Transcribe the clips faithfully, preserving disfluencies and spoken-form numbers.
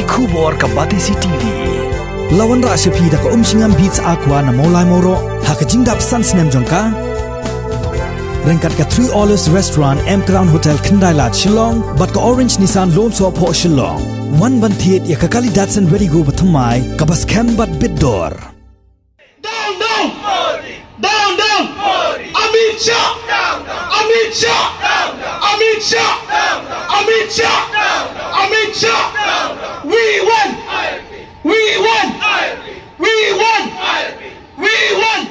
Khubor ka Batesi T V. La wanrah sha phi da ka Umshngam Beats Aqua na Mawlai Mawroh ha ka jingdap san snem jong ka. Ryngkat ka Three Olives Restaurant, M Crown Hotel, Khyndai Lad, Shillong, bad ka Orange Nissan Lumsohphoh, Shillong. Wan ban thied ïa ka kali Datsun Redi-GO bathymmai kaba skhem bad bit dor. Down, down! Down, down! Amit Shah! Amit Shah! Amit Shah! Amit Shah! Amit Shah! We want! We want! We want! We want!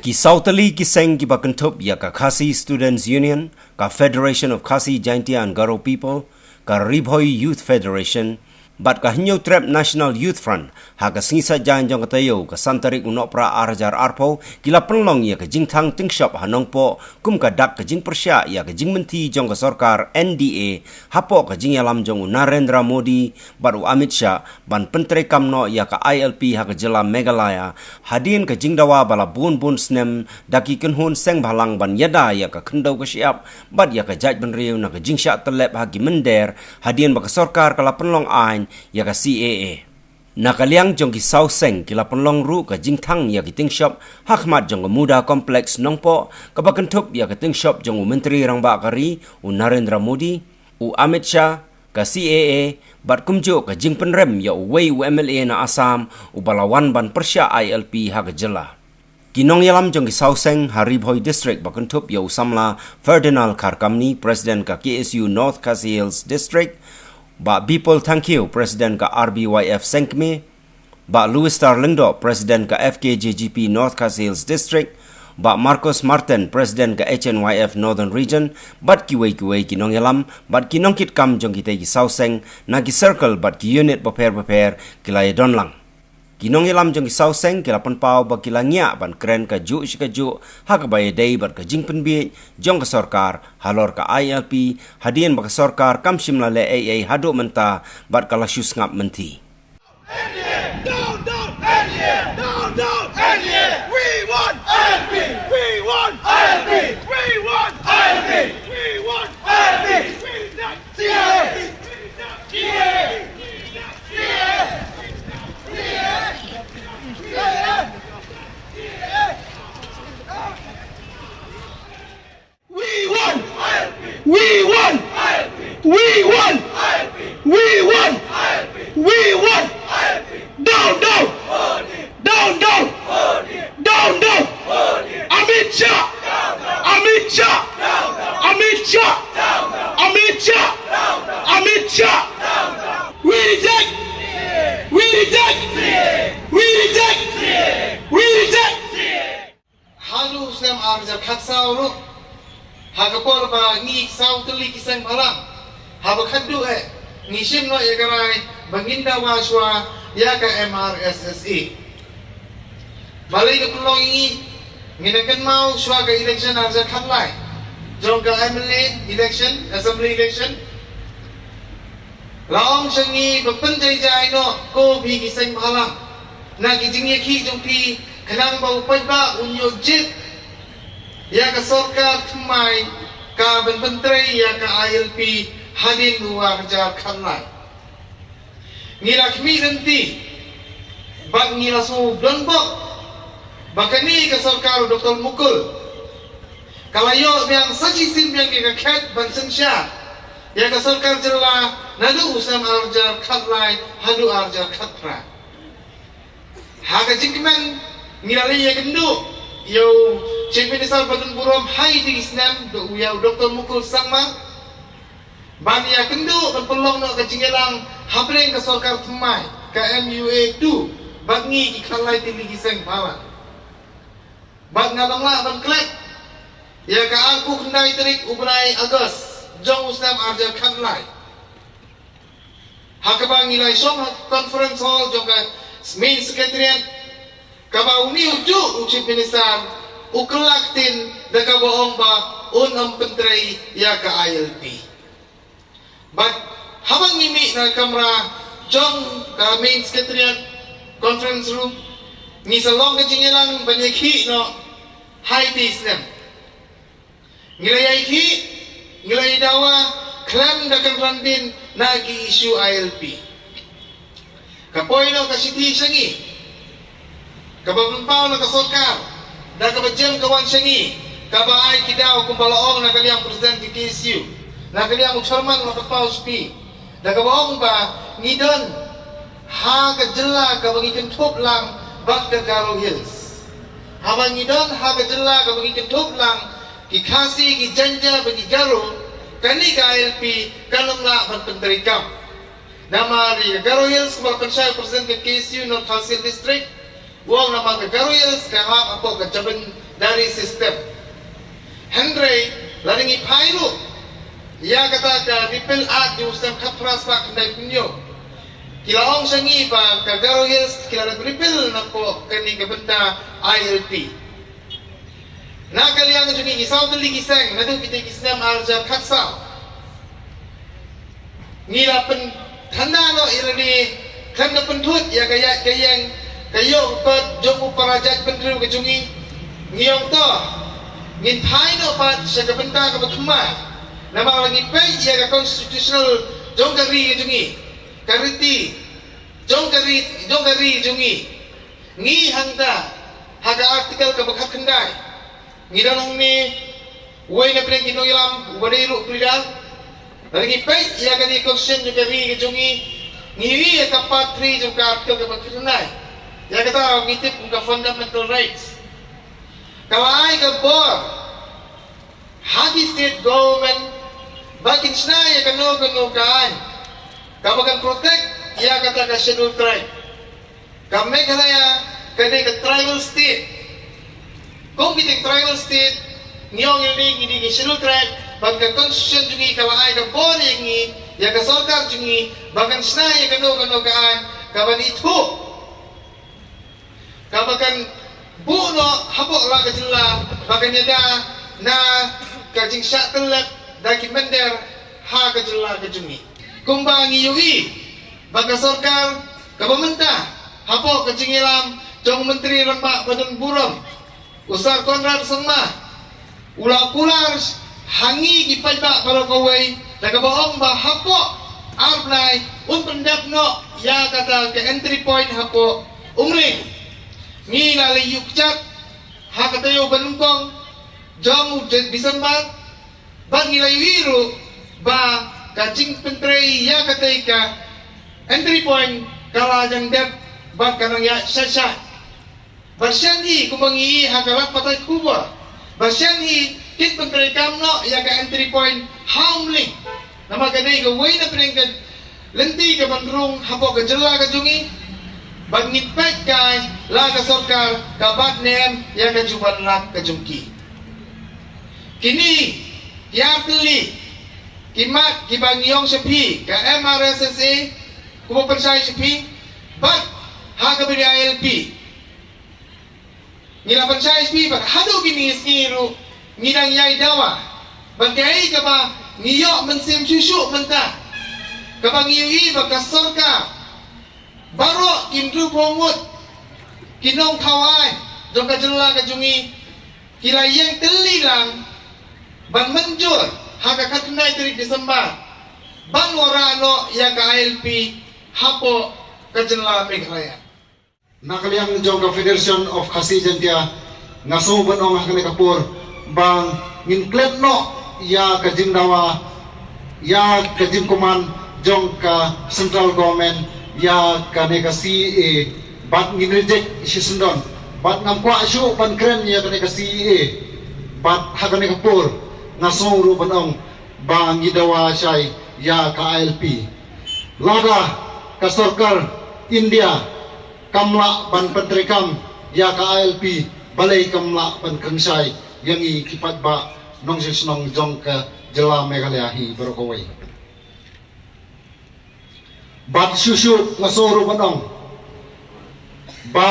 Ki saw tylli ki seng kiba kynthup ïa ka Khasi Students Union, ka Federation of Khasi Jaintia and Garo People, ka Ri Bhoi Youth Federation, bad ka Hynñiewtrep National Youth Front, ha ka sngi Saitjaiñ jong ka taïew ka san tarik u Nohprah ar hajar arphew, ki la pynlong ïa ka jingthang tyngshop ha Nongpoh, kum ka dak ka jingpyrshah ïa ka jingmynthi jong ka sorkar N D A, hapoh ka jingïalam jong u Narendra Modi bad u Amit Shah, ban pyntreikam noh ïa ka I L P ha ka jylla Meghalaya, hadien ka jingdawa ba la bun bun snem da ki kynhun seng bhalang ban ïada ïa ka khyndew ka shyiap bad ïa ka jaitbynriew na ka jingshah tyllep ha ki mynder, hadien ba ka sorkar ka la pynlong aiñ ïa ka C A A. Na ka liang jong ki saw seng ki la pynlong ruh ka jingthang ïa ki tyngshop ha khmat jong ka Mudhah Complex Nongpoh, kaba kynthup ïa ka tyngshop jong u Myntri Rangbah ka ri, u Narendra Modi, u Amit Shah, ka C A A, bad kumjuh ka jingpynrem ïa uwei u M L A na Assam, uba la wan ban pyrshah I L P ha ka jylla. Ki nongïalam jong ki saw seng ha Ri Bhoi District ba kynthup ïa u samla Ferdinand Kharkamni, President ka K S U North Khasi Hills District, Bah Bipul Thangkhiew, President ka R B Y F Sengkmie, Bah Louis Star Lyngdoh, President ka F K J G P North Khasi Hills District, Bah Marcos Martin, President ka H N Y F Northern Region, bad kiwei kiwei ki nongïalam bad ki nongkitkam jong kitei ki saw seng na ki circle bad ki unit bapher bapher ki la ïadon lang. Ki nongïalam jong ki saw seng ki la pynpaw ba ki la ngiah ban kren kajuh shi kajuh ha kaba ïadei bad ka jingpynbiej jong ka sorkar halor ka I L P, hadien ba ka sorkar kam shym la leh ei ei haduh mynta bad ka la shu sngap mynthi. Down, down, N D A! Down, down, N D A! We want I L P! We want I L P! We want I L P! We want I L P! We want C A A! We want! We want! We want! We want! We want! Down, down! Down, down! Down, down! Amit Shah! Amit Shah! Amit Shah! Amit Shah! Amit Shah! We reject! We reject! We reject! We reject! Haduh u snem ar hajar khatsaw ruh, ha ka por ba ngi saw tylli ki seng bhalang, haba khatduh eh ngi shim noh ïa ka rai ba ngin dawa shuwa ïa ka M R S S E. Balei ka pynlong ïa ngi? Ngin ïa kynmaw shuwa ka election ar hajar khatlai, jong ka M L A election, assembly election. La ong sha ngi ba pynjai jai noh ko phi ki seng bhalang na ki jingïakhih jong phi, khnang ba u paidbah un ïoh jied ïa ka sorkar thymmai kaban pyntrei ïa ka I L P hadien u ar hajar khatlai. Ngi la khmih lynti bad ngi la sngewdon bok ba kane ka sorkar u Doktor Mukul ka la ïoh biang sa shisien biang ïa ka khet ban synshar ïa ka sorkar jylla naduh u snem ar hajar khatlai haduh ar hajar khatphra. Ha ka jingkmen ngi la leit ïakynduh ïa u Chief Minister ba donburom ha ïa ki snem, ïa u Doktor Mukul Sangma, ban ïakynduh ban pynlong noh ka jingïalang hapdeng ka sorkar thymmai ka M U A two bad ngi ki khatlai tylli ki seng bhalang. Bad nga dang lah ban klet ïa ka arphew khyndai tarik u bnai August jong u snem ar hajar khatlai, ha kaba ngi la ïashong ha conference hall jong ka main secretariat, kaba une ujuh u Chief Minister u kylla ktien da kaba ong ba un ym pyntrei ïa ka I L P. Bad haba ngi mih na ka kamra jong ka main secretariat conference room, ngi sa long ka jingïalang ban ïakhih noh ha ïa ki snem. Ngi la ïakhih, ngi la ïadawa khlem da kynran dien na ki issue I L P. Ka poi noh ka shithi sha ngi, kaba pynpaw na ka sorkar, da kaba jem ka wan sha ngi, kaba ai ki daw kumba la ong na ka liang president ka K S U, na ka liang u chairman la pynpaw sha phi, da kaba ong ba ngi don ha ka jylla kaba ngi kynthup lang bad ka Garo Hills. Haba ngi don ha ka jylla kaba ngi kynthup lang ki Khasi, ki Jaintia bad ki Garo, kane ka I L P kan ym lah ban pyntreikam. Namar ïa ka Garo Hills kumba la pynshai u president ka K S U North Khasi Hills District, u ong namar ka Garo Hills ka hap hapoh ka jabin dari system. Hynrei lada ngi phai ruh ïa kata ka repeal act jong u snem khatphra spah khyndaiphew hynñiew, ki la ong sha ngi ba ka Garo Hills ki la repeal napoh kane ka bynta I L P. Na ka liang jong ngi, ngi saw tylli ki seng naduh kita ki snem ar hajar khatsaw. Ngi la pynthanda noh ïa lade khlem da pynthut ïa ka ïaid ka ïeng, ka ïoh ka kot jong u para jaitbynriew ka jong ngi. Ngi ong to, ngin phai noh pat sha ka bynta kaba thymmai. Namar lada ngi peit ïa ka constitutional jong ka ri ka jong ngi, ka riti jong ka ri, jong ka ri jong ngi, ngi hangta ha ka article kaba khatkhyndai ngi don hangne, uwei na pdeng ki nongïalam uba dei ruh u pleader. Lada ngi peit ïa kane ka constitution jong ka ri ka jong ngi, ngi ïohi ïa ka part three jong ka article kaba khatkhyndai, ïa kata ngi tip kum ka fundamental rights. Ka la ai ka bor ha ki state government ba kin shna ïa kano kano ka aiñ kaba kan protect ïa kata ka schedule tribe. Ka Meghalaya ka dei ka tribal state. Kum kita ki tribal state, ngi ong ïa lade ngi dei ki schedule tribe, bad ka constitution jong ngi ka la ai ka bor ïa ngi, ïa ka sorkar jong ngi, ba kan shna ïa kano kano ka aiñ kaban ithuh, kaba kan buh noh hapoh la ka jylla, ba kan ïada na ka jingshah tyllep da ki mynder ha ka jylla ka jong ngi. Kumba ngi ïohi ba ka sorkar kaba mynta, hapoh ka jingïalam jong u Myntri Rangbah badonburom, u Sir Conrad Sangma, u la kular ha ngi ki paidbah baroh kawei da kaba ong ba hapoh ar bnai un pyndep noh ïa kata ka entry point hapoh Umring. Ngi la leit ïuh kjat ha ka taïew ba nyngkong jong u December, bad ngi la ïohi ruh ba ka jingpyntrei ïa katei ka entry point ka la jan dep bad ka nang ïaid shait shait. Ba shen hi kumba ngi ïohi ha ka lad pathai khubor, ba shen hi kin pyntreikam noh ïa ka entry point ha Umling. Namar ka dei kawei na pdeng ka lynti kaban rung hapoh ka jylla ka jong ngi. Bad ngin peit kai la ka sorkar ka bat ne em ïa ka jubab lad ka jong ki. Kine ki ar tylli ki mat kiba ngi ong sha phi, ka M R S S A kumba pynshai sha phi, bad ha kaba ïadei I L P. Ngi la pynshai sha phi ba haduh kine ki sngi ruh ngi dang ïai dawa. Bad kaei kaba ngi ïoh mynsiem shuh shuh mynta, kaba ngi ïohi ba ka sorkar baroh ki hynriewphew ngut ki nongthaw aiñ jong ka jylla ka jong ngi ki la ïeng tylli lang ban mynjur ha ka khatkhyndai tarik December ban wanrah noh ïa ka I L P hapoh ka jylla Meghalaya. Na ka liang jong ka Federation of Khasi Jaintia, nga sngew ban ong ha kane ka por ba ngin klet noh ïa ka jingdawa, ïa ka jingkmen jong ka central government ïa kane ka C A A, bad ngin reject shisyndon, bad ngam kwah shuh ban kren ïa kane ka C A A. Bad ha kane ka por nga sngew ruh ban ong ba ngi dawa shai ïa ka I L P. Lada ka sorkar India kam lah ban pyntreikam ïa ka I L P, balei kam lah ban kren shai ïa ngi ki paidbah nongshong shnong jong ka jylla Meghalaya hi baroh kawei. Bad shuh shuh nga sngew ruh ban ong ba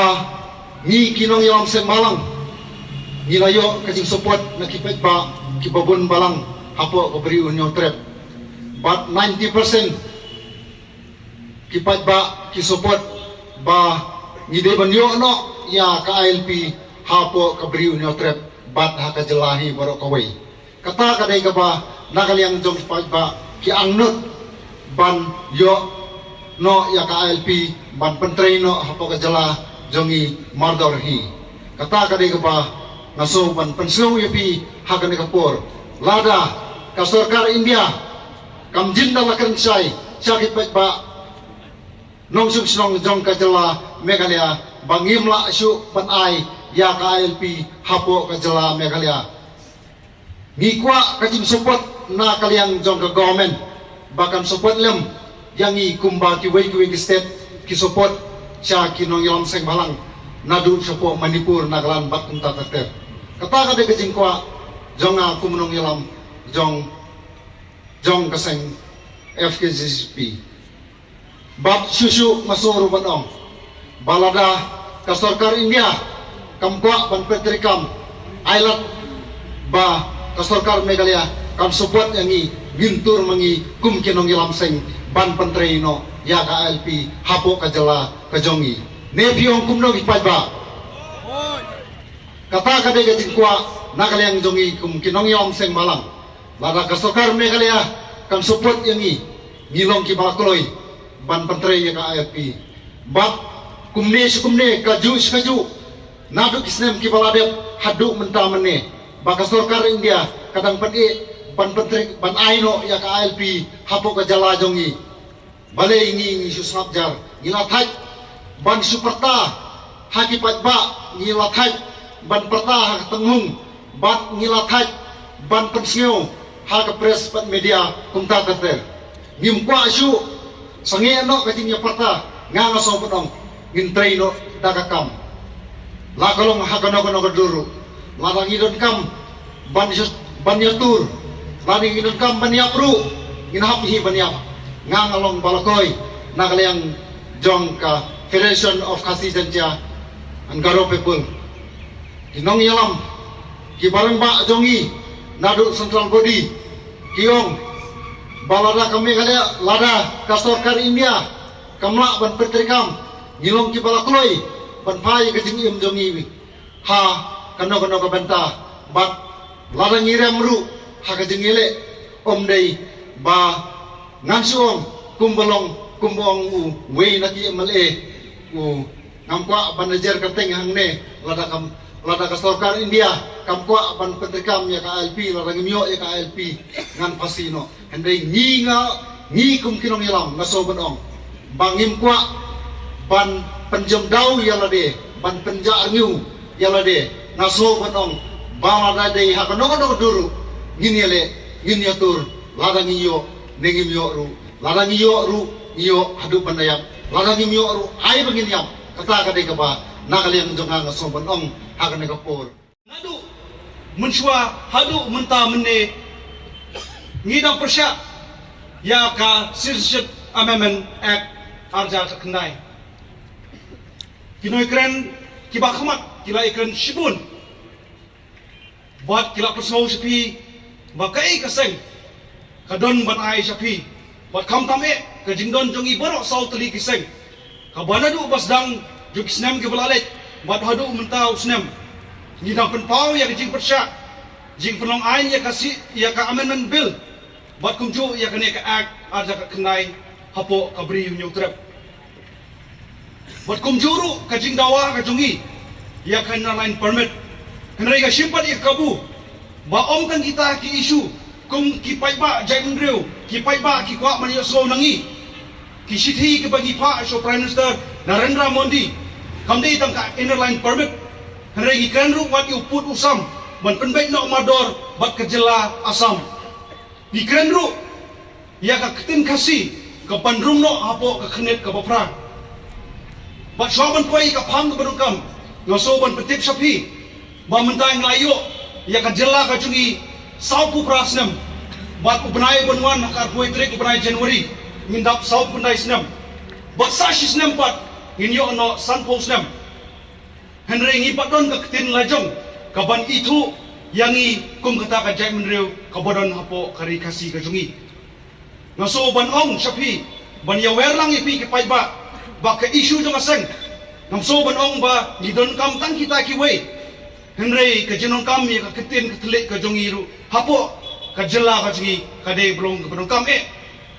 ngi ki nongïalam seng balang ngi la ïoh ka jingsupport na ki paidbah kiba bun balang hapoh ka Bri u Hynñiewtrep. Bad ninety percent ki paidbah ki support ba ngi dei ban ïoh noh ïa ka I L P hapoh ka Bri u Hynñiewtrep bad ha ka jylla hi baroh kawei. Kata ka dei kaba na ka liang jong ki paidbah ki angnud ban ïoh noh ïa ka I L P ban pyntrei noh hapoh ka jylla jong ngi mardor hi. Kata ka dei kaba nga sngew ban pynsngew ïa phi ha kane ka por. Lada ka sorkar India kam jin da la kren shai sha ki paidbah nongshong shnong jong ka jylla Meghalaya ba ngim lah shuh ban ai ïa ka I L P hapoh ka jylla Meghalaya. Ngi kwah ka jingsupport na ka liang jong ka government ba kan support lem ïa ngi kumba kiwei kiwei ki state ki support sha ki nongïalam seng bhalang naduh shapoh Manipur, Nagaland bad kumta ter ter. Kata ka dei ka jingkwah jong nga kum nongïalam jong jong ka seng F K J G P. Bad shuh shuh nga sngew ruh ban ong ba lada ka sorkar India kam kwah ban pyntrei kam, ai lad ba ka sorkar Meghalaya kan support ïa ngi, ngin tur ma ngi kum ki nongïalam seng ban pyntrei noh ïa ka I L P hapoh ka jylla ka jong ngi. Ne phi ong kumno ki paidbah? Kata ka dei ka jingkwah na ka liang jong ngi kum ki nongïalam seng bhalang. Lada ka sorkar Meghalaya kan support ïa ngi, ngi long kiba la kloi ban pyntrei ïa ka I L P. Bad kumne shi kumne, kajuh shi kajuh, naduh ki snem kiba la dep haduh mynta mynne, ba ka sorkar India ka dang pyneh ban pyntrei, ban ai noh ïa ka I L P hapoh ka jylla jong ngi. Balei ngi, ngi shu sngap jar, ngi la thait ban shu pyrta ha ki paidbah, ngi la thait ban pyrta ha ka tynghung, bad ngi la thait ban pynsngew ha ka press bad media kumta ter ter. Ngim kwah shuh, sangeh noh ka jingïapyrta, nga nga sngew ban ong ngin trei noh da ka kam. La ka long ha kano kano ka dur ruh, lada ngi donkam ban ïa-, ban ïatur, lada ngi donkam ban ïap ruh, ngin hap hi ban ïap. Nga nga long ba la kloi na ka liang jong ka Federation of Khasi Jaintia and Garo People. Ki nongïalam, ki barangbah jong ngi naduh central body ki ong ba lada ka Meghalaya, lada ka sorkar India kam lah ban pyntrei kam, ngi long kiba la kloi ban phai ka jingim jong ngi ha kano kano ka bynta. Bad lada ngi rem ruh ha ka jingïaleh, ym dei ba ngan shu ong kumba long, kumba ong uwei na ki M L A, u, ngam kwah ban jer kyrteng hangne, lada kam, lada ka sorkar India kam kwah ban pyntrei kam ïa ka I L P, lada ngim ïoh ïa ka I L P, ngan phasi noh. Hynrei ngi, nga, ngi kum ki nongïalam nga sngew ban ong ba ngim kwah ban pynjemdaw ïa lade, ban pynjah rngiew ïa lade. Nga sngew ban ong ba lada dei ha kano kano ka dur ruh, ngin ïaleh, ngin ïatur, lada ngi ïoh ne ngim ïoh ruh, lada ngi ïoh ruh, ngi ïoh haduh ban da ïap, lada ngim ïoh ruh, ai ba ngin ïap. Kata ka dei kaba na ka liang jong nga nga sngew ban ong ha kane ka por. Naduh mynshuwa haduh mynta mynne, ngi dang pyrshah ïa ka Citizenship Amendment Act ar hajar khyndai. Ki nongkren kiba khmat ki la ïakren shibun bad ki la pynsngew sha phi ba kaei ka seng ka don ban ai sha phi. Bad khamtam eh, ka jingdon jong ngi baroh saw tylli ki seng, kaba naduh ba sdang jong ki snem kiba la leit bad haduh mynta u snem, ngi dang pynpaw ïa ka jingpyrshah jingpynlong aiñ ïa ka si, ïa ka Amendment Bill, bad kumjuh ïa kane ka Act ar hajar khyndai hapoh ka Bri u Hynñiewtrep. Bad kumjuh ruh ka jingdawa ka jong ngi ïa ka Inner Line Permit. Hynrei nga shim pat ïa ka kabu ba ym tang kita ki issue kum ki paidbah jaitbynriew, ki paidbah ki kwah ban ïohsngew na ngi. Ki shithi kiba ngi phah sha u Prime Minister Narendra Modi kam dei tang ka Inner Line Permit. Hynrei ngi kren ruh wat ïa u pud u sam ban pynbeit noh mardor bad ka jylla Assam. Ngi kren ruh ïa ka ktien Khasi ka ban rung noh hapoh ka khyrnit kaba phra. Bad shuwa ban poi ka phang kaba donkam, nga sngew ban pyntip sha phi ba mynta ngi la ïoh ïa ka jylla ka jong ngi sawphew phra snem. Bad u bnai ban wan ha ka arphew tarik u bnai January ngin dap sawphew khyndai snem. Bad sa shi snem pat ngin ïoh noh sanphew snem. Hynrei ngi pat don ka ktien la jong ka ban ithuh ïa ngi kum kata ka jaitbynriew kaba don hapoh ka ri Khasi ka jong ngi. Nga sngew ban ong sha phi ban ïawer lang ïa phi ki paidbah ba ka issue jong ka seng, ngam sngew ban ong ba ngi donkam tang kita kiwei. Hynrei ka jingdonkam ïa ka ktien ka thylliej ka jong ngi ruh hapoh ka jylla ka jong ngi ka dei ba long kaba donkam eh.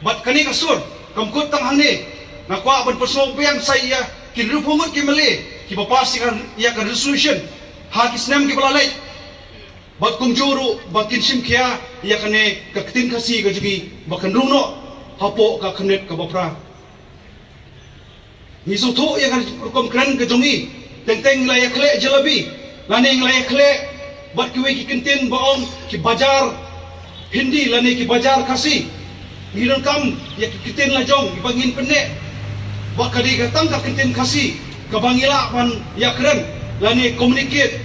Bad kane ka sur kam kut tang hangne. Nga kwah ban pynsngew biang sa ïa ki hynriewphew ngut ki M L A kiba pass ïa ka, ïa ka resolution ha ki snem kiba la leit. Bad kumjuh ruh ba kin shim khia ïa kane ka ktien Khasi ka jong ngi ba kan rung noh hapoh ka khyrnit kaba phra. Ngi sngewthuh ïa ka rukom kren ka jong ngi. Teng teng ngi la ïakhleh jalebi lane ngi la ïakhleh bad kiwei ki kyntien ba ong ki bajar Hindi lane ki bajar Khasi. Ngi donkam ïa ki kyntien la jong kiba ngin pynneh ba ka dei ka tang ka kyntien Khasi kaba ngi lah ban ïakren lane communicate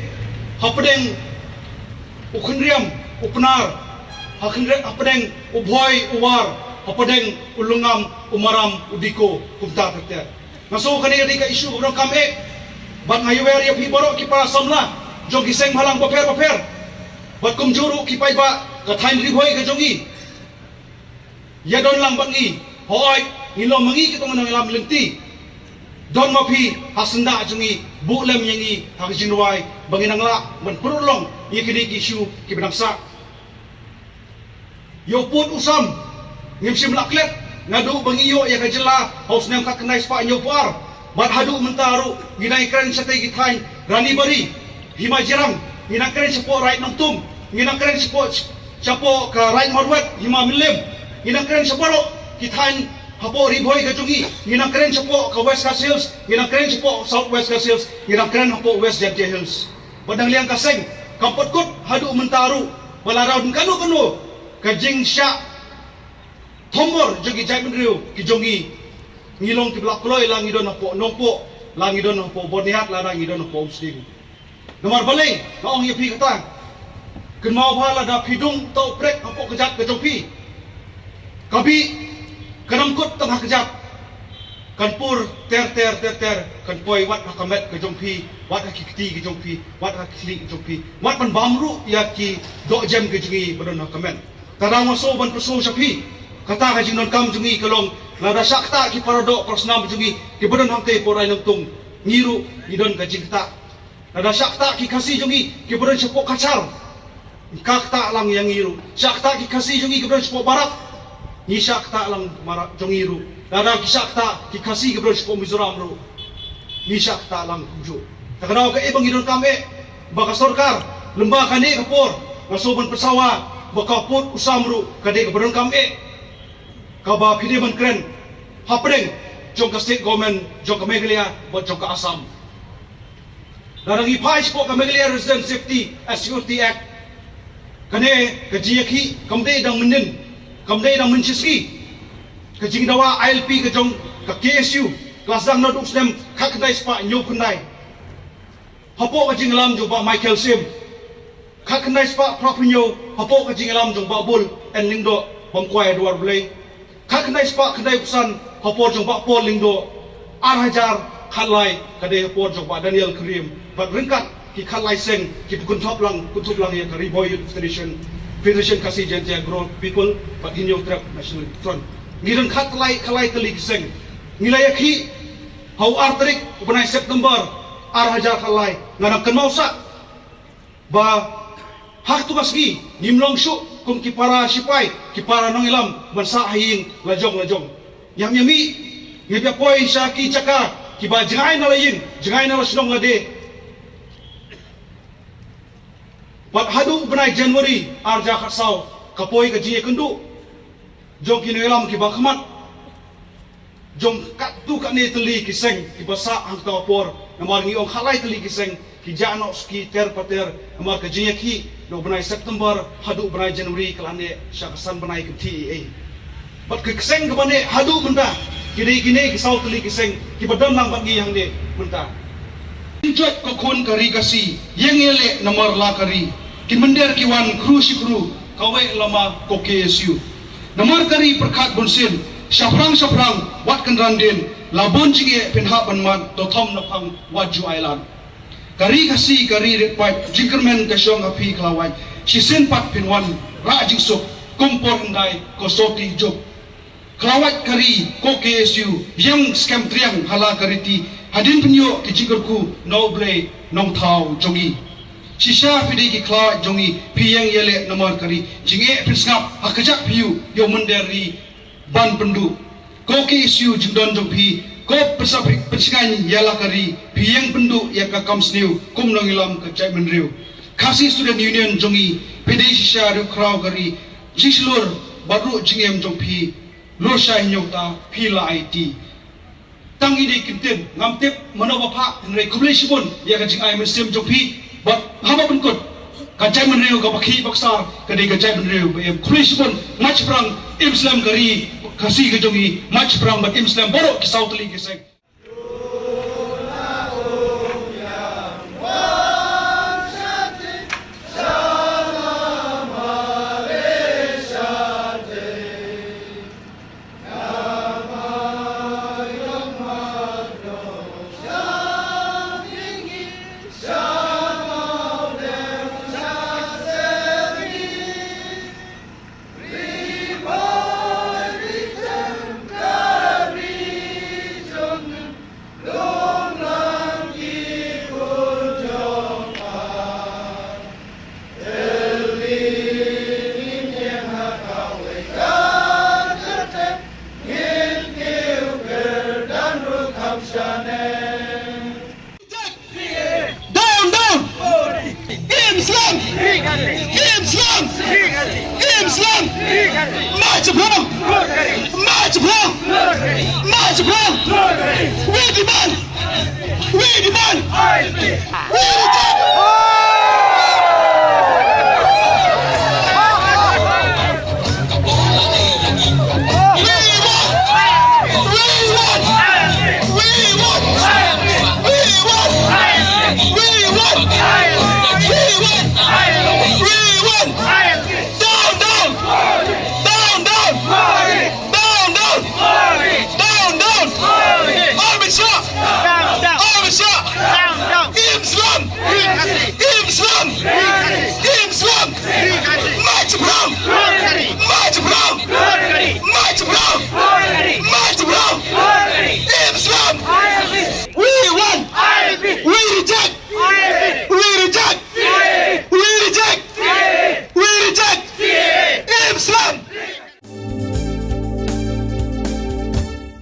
hapdeng u Khynriam u Pnar, ha Khynriam hapdeng u Bhoi u War, hapdeng u Lungam u Maram u Diko, kumta ter ter. Nga sngew kane ka dei ka issue kaba donkam eh. Bad nga ïawer ïa phi baroh ki para samla jong ki seng bhalang bapher bapher, bad kumjuh ruh ki paidbah ka thaiñ Ri Bhoi ka jong ngi. Ïa don lang bad ngi, hooid, ngi long ma ngi ki tong nongïalam lynti. Don ma phi ha syndah jong ngi, buh lem ïa ngi ha ka jingrwai ba ngin nang lah ban pynurlong ïa kine ki issue kiba dang sah. Ïa u pud u sam ngim shym la klet. Naduh ba ngi ïoh ïa ka jylla ha u snem khatkhyndai spah hynñiewphew ar bad haduh mynta ruh ngi dang ïakren shatei ki thaiñ Ranibari, Hima Jirang, ngi dang kren shapoh Raid Nongtum, ngi dang kren shapoh, shapoh ka Raid Mawryngkneng, Hima Mylliem, ngi dang kren shapoh baroh ki thaiñ hapoh Ri Bhoi ka jong ngi, ngi dang kren shapoh ka West Khasi Hills, ngi dang kren shapoh South West Khasi Hills, ngi dang kren hapoh West Jaintia Hills. Ba dang liang ka seng kam pat kut haduh mynta ruh ba la rau dang kano kano ka jingshah thombor jong ki jaitbynriew ki jong ngi. Ngi long kiba la kloi la ngi don hapoh Nongpoh, la ngi don hapoh Byrnihat, lada ngi don hapoh Umsning. Namar balei nga ong ïa phi kata? Kynmaw ba lada phi dung tau prek hapoh kjat ka jong phi, ka bih ka dang kut tang ha kjat. Kan pur ter ter ter ter, kan poi wat ha ka met ka jong phi, wat ha ki kti ka jong phi, wat ha ki khlieh ka jong phi, wat ban bam ruh ïa ki dohjem ka jong ngi ba don ha ka met. Te nga sngew ban pynsngew sha phi, kata ka jingdonkam jong ngi ka long, lada shah ktah ki para doh para snam jong ngi kiba don hangtei hapoh Raid Nongtum, ngi ruh ngi don ka jingktah. Lada shah ktah ki Khasi jong ngi kiba don shapoh Cachar, ka ktah lang ïa ngi ruh. Shah ktah ki Khasi jong ngi kiba don shapoh Barak, ngi shah ktah lang Barak jong ngi ruh. Lada ki shah ktah ki Khasi kiba don shapoh Mizoram ruh, ngi shah ktah lang kumjuh. Te ka daw kaei ba ngi donkam eh, ba ka sorkar lymne kane ka por, nga sngew ban pynsawa ba ka pud u sam ruh ka dei kaba donkam eh, kaba phi dei ban kren hapdeng jong ka state government jong ka Meghalaya bad jong ka Assam. Lada ngi phai shapoh ka Meghalaya Resident Safety and Security Act, kane ka jingïakhih kam dei dang mynnin, kam dei dang mynshisngi. Ka jingdawa I L P ka jong ka K S U ka la sdang naduh u snem khatkhyndai spah hynñiewphew khyndai hapoh ka jingïalam jong Bah Michael Syiem. Khatkhyndai spah phraphew hynñiew hapoh ka jingïalam jong Bah Bull N Lyngdoh, bym kwai ha duwar Blei. Khatkhyndai spah khyndaiphew san ha por jong Bah Paul Lyngdoh. Ar hajar khatlai ka dei ha por jong Bah Daniel Kyriem. Bad ryngkat ki khatlai seng kiba kynthup lang, kynthup lang ïa ka Ri Bhoi Youth Federation, Federation Khasi Jaintia Garo People bad Hynñiewtrep National Front. Ngi don khatlai, khatlai tylli ki seng. Ngi la ïakhih ha u ar tarik u bnai September ar hajar khatlai. Nga dang kynmaw sah ba ha katu ka sngi ngim long shuh kum ki para shipai, ki para nongïalam ban sah ha ïing la jong la jong. Ngim ïa mih, ngim ïa poi sha ki jaka kiba jngai na la ïing, jngai na la shnong lade. Bad haduh u bnai January ar hajar khatsaw ka poi ka jingïakynduh jong ki nongïalam kiba khmat jong katto katne tylli ki seng kiba sah hangta ka por. Namar ngi ong khatlai tylli ki seng ki jah noh suki ter pater, namar ka jingïakhih na u bnai September haduh u bnai January ka la neh sha ka san bnai kynthih ei ei. Bad ki seng kiba neh haduh mynta ki dei kine ki saw tylli ki seng kiba don lang bad ngi hangne mynta. Jingjoit ka khun ka ri Khasi, ïeng ïaleh namar la ka ri. Ki mynder ki wan khru shi khru, kawei lama ko K S U. Namar ka ri pyrkhat bunsien, shaphrang shaphrang wat kynran dien, la bun jingeh phin hap ban mad, to thom na phang wat ju ailad. Ka ri Khasi ka ri rit paid, jingkyrmen ka shong ha phi Khlawait, shisien pat phin wan rah jingsuk, kum por hyndai ko Soti Juk. Khlawait ka ri ko K S U, ïeng skhem triang ha la ka riti, hadien phin ïoh ki jingkyrkhu na U Blei Nongthaw jong ngi. Shisha phi dei ki Khlawait jong ngi, phi ïeng ïaleh namar ka ri, jingeh phin sngap ha kjat phi ïoh, ïoh mynder ri ban pynduh. Ko KSU jingdon jong phi, ko pynshngaiñ ïa la ka ri, phi ïeng pynduh ïa ka kam sniew kum nongïalam ka jaitbynriew. Khasi Student Union jong ngi, phi dei shisha riewkhraw ka ri, jingshlur bad ruh jingim jong phi, lur shai hynñiew ta phi la aiti. Tang ine i kyntien, ngam tip mano ba phah, hynrei khublei shibun ïa ka jingai mynsiem jong phi. Bad haba pynkut, ka jaitbynriew kaba khih baksa ka dei ka jaitbynriew ba im. Khublei shibun, mait shaphrang im slem ka ri Khasi ka jong ngi, mait shaphrang bad im slem baroh ki saw tylli ki seng.